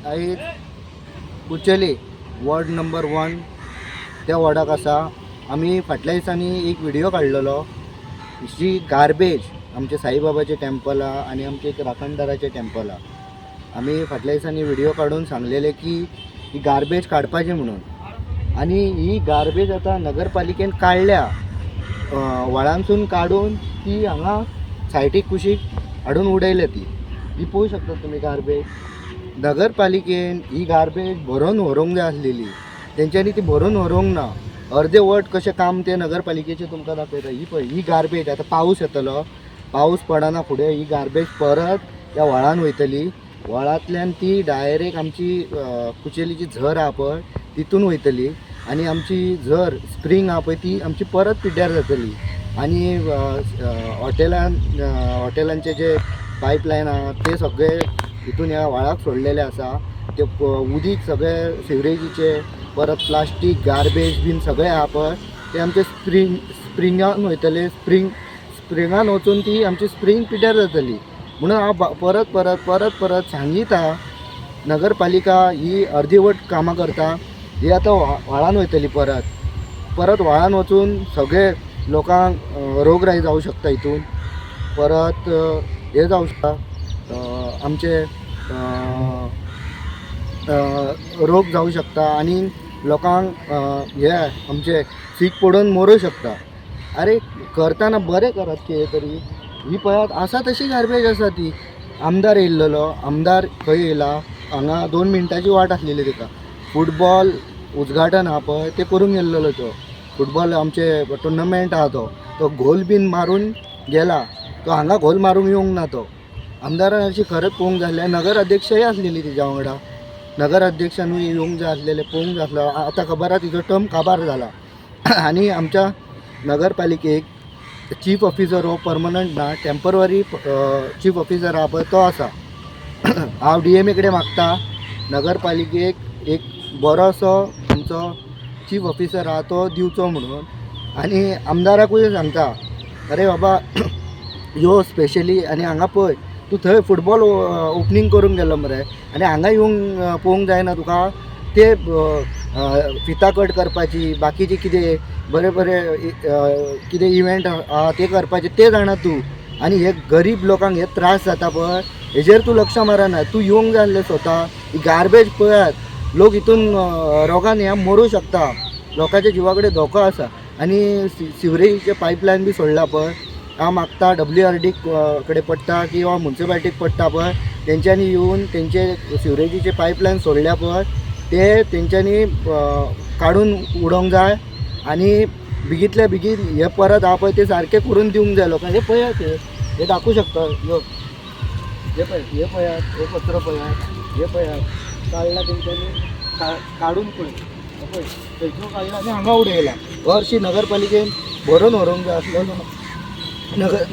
आयज Kucheli ward number 1 त्या वॉर्डाक आसा. आमी फाटल्या दिसांनी एक व्हिडियो काडलेलो जी गार्बेज आमचे साईबाबाचें टेम्पल आहा आनी आमचे एक राखणदाराचें टेम्पल आहा. आमी फाटल्या दिसांनी व्हिडियो काडून सांगलेले की ही गार्बेज काडपाची म्हणून, आनी ही गार्बेज आतां नगरपालिकेन काडल्या, व्हाळांसून काडून ती हांगा सायटीक कुशीक हाडून उडयल्या. ती ही पळोवंक शकता तुमी गार्बेज. नगरपालिकेन ही गार्बेज भरून व्हरूंक जाय आसलेली, तेंच्यांनी ती भरून व्हरूंक ना. अर्दे वट कशें काम तें नगरपालिकेचें तुमकां दाखयता. ही पळय ही गार्बेज. आतां पावस येतलो, पावस पडना फुडें ही गार्बेज परत त्या व्हाळान वयतली. व्हाळांतल्यान ती डायरेक्ट आमची कुचेलीची झर आहा पळय तितून वयतली आनी आमची झर स्प्रींग आहा पळय ती आमची परत पिड्ड्यार जातली. आनी हॉटेलान हॉटेलांचे जे पायपलायन आहा ते सगळे हितून ह्या व्हाळाक सोडलेले आसा. ते उदीक सगळे सिवरेजीचे, परत प्लास्टीक गार्बेज बीन सगळें आहा पळय ते आमचे स्प्रिंगान वयतले. स्प्रिंगान वचून ती आमची स्प्रींग पिड्ड्यार जातली. म्हणून हांव परत परत परत परत सांगिता, नगरपालिका ही अर्दीवट कामां करता. ही आतां व्हाळान वयतली, परत परत व्हाळान वचून सगळे लोकांक रोगराई जावं शकता. हितून परत हें जावं शकता, आमचे रोग जावं शकता आनी लोकांक हे आमचे सीक पडून मरूं शकता. अरे करतना बरें करात कितें तरी. ही पळयात आसा तशी गार्बेज आसा ती. आमदार येयल्लेलो, आमदार खंय येयला? हांगा 2 मिनटांची वाट आसलेली तेका. फुटबॉल उद्घाटन आहा पळय तें करूंक येयल्लेलो तो. फुटबॉल आमचे टुर्नामेंट आहा तो, तो गोल बीन मारून गेला. तो हांगा गोल मारूंक येवंक ना तो. आमदारान अशी खरेंच पळोवंक जाय आसलें. नगर अध्यक्षय आसलेली तेज्या वांगडा, नगर अध्यक्षानूय येवंक जाय आसलेलें, पळोवंक जाय आसलो. आतां खबर आहा तिजो टर्म काबार जाला. आनी आमच्या नगरपालिकेक चीफ ऑफिसर हो परमनंट ना, टेम्पररी चीफ ऑफिसर आहा पळय तो आसा. हांव डीएमए कडेन मागता, नगरपालिकेक एक बरो असो आमचो चीफ ऑफिसर आहा तो दिवचो म्हणून. आनी आमदाराकूय सांगता, अरे बाबा यो स्पेशली आनी हांगा पळय. तूं थंय फुटबॉल ओपनींग करूंक गेलो मरे, आनी हांगा येवंक पळोवंक जायना तुका? ते फिता कट करपाची, बाकीचे कितें बरे बरे कितें इव्हेंट आहा ते करपाचे ते जाणा तूं. आनी हे गरीब लोकांक हे त्रास जाता पळय हेजेर तूं लक्ष मारना. तूं येवंक जाय आसलें स्वता. ही गार्बेज पळयात, लोक हितून रोगान ह्या मरूं शकता, लोकांच्या जिवा कडेन धोको आसा. आनी सिवरेजीचे पायपलायन बी सोडला पळय. हांव मागता WRD कडेन पडटा किंवा मुन्सिपालिटीक पडटा पळय, तेंच्यांनी येवन तेंचे सिवरेजीचे पायपलायन सोडल्या पळय ते तेंच्यांनी काडून उडोवंक जाय. आनी बेगींतल्या बेगीन हे परत आहा पळय ते सारकें करून दिवंक जाय लोकांक. हे पळयात, हे दाखोवंक शकता. यो हे पळय, हे पळयात, हे कचरो पळयात, हे पळयात काडला तेंच्यांनी, काडून पळय, हे पळय थंयसून काडला आनी हांगा उडयला. हरशीं नगरपालिकेन भरून व्हरूंक जाय आसलेलो.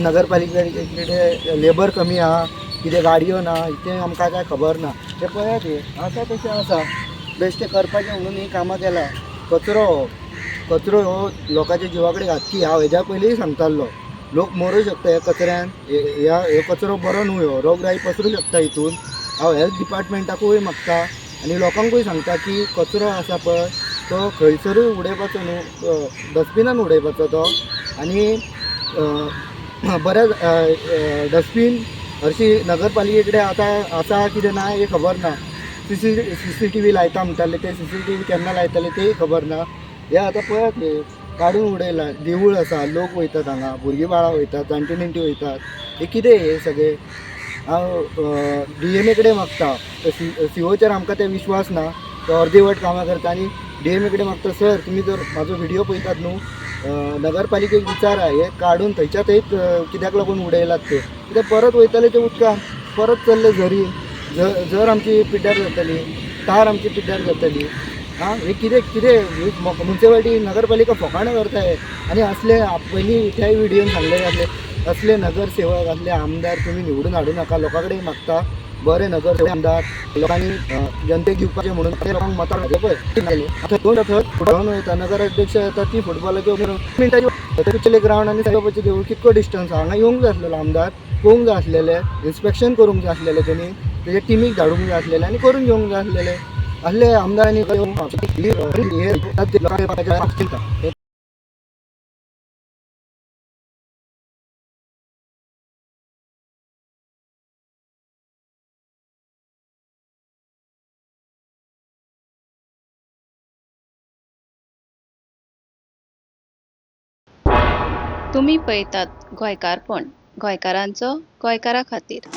नगरपालिके कडेन लेबर कमी आहा, कितें गाडयो ना, तें आमकां कांय खबर ना. ते पळयात हे आसा तशें आसा, बेश्टें करपाचें म्हणून ही कामां केला. कचरो हो, कचरो हो लोकांच्या जिवा कडेन घातकी. हांव हेज्या पयलींय सांगतालो, लोक मरूं शकता ह्या कचऱ्यान. ह्या हो कचरो बरो न्हू, हो रोगराई पसरूं शकता हितून. हांव हेल्थ डिपार्टमेंटाकूय मागता आनी लोकांकूय सांगता की कचरो आसा पळय तो खंयसरूय उडयपाचो न्हू, डस्टबिनान उडयपाचो तो. आनी बऱ्याच डस्टबीन हरशीं नगरपालिके कडेन आतां आसा कितें ना हें खबर ना. CCTV लायता म्हणटाले, ते CCTV केन्ना लायतले तेय खबर ना. हे आतां पळयात, हे काडून उडयला. देवूळ आसा, लोक वयतात हांगा, भुरगीं बाळां वयतात, जाणटे नेणटे वयतात. हे कितें हे सगळें? हांव DMA कडेन मागता, सीओचेर आमकां ते विश्वास ना, तो अर्दीवट कामां करता. आनी DMA कडेन मागता, सर तुमी जर म्हाजो व्हिडियो पळयतात न्हू, नगरपालिकेक विचारा हे काडून थंयच्या थंयच कित्याक लागून उडयलात ते. कित्याक परत वयतले ते उदकान, परत चल्ले झरी, झर आमची पिड्ड्यार जातली, तार आमची पिड्ड्यार जातली. आं हे कितें कितें मुन्सिपालिटी नगरपालिका फकाणां करता हे. आनी असले पयलीं त्याय व्हिडियोन सांगलेले आसले, असले नगरसेवक असले आमदार तुमी निवडून हाडूं नाका. लोकां कडेन मागता, बरे नगरसेवक आमदार लोकांनी जनतेक दिवपाचे म्हणून ते लोकांक मतां पळय आतां दोन थंय फुटबॉल वयता, नगराध्यक्ष येता ती फुटबॉलाची मिनटाची. कुचेली ग्रावंड आनी साईबाबाचें देवूळ कितको डिस्टन्स आहा. हांगा येवंक जाय आसलेलो आमदार, पळोवंक जाय आसलेलें, इन्स्पेक्शन करूंक जाय आसलेलें तेणी. तेजे टिमीक धाडूंक जाय आसलेलें आनी करून घेवंक जाय आसलेलें. असले आमदारांनी हे तुमी पळयतात गोंयकारपण, गोंयकारांचो गोंयकारा खातीर.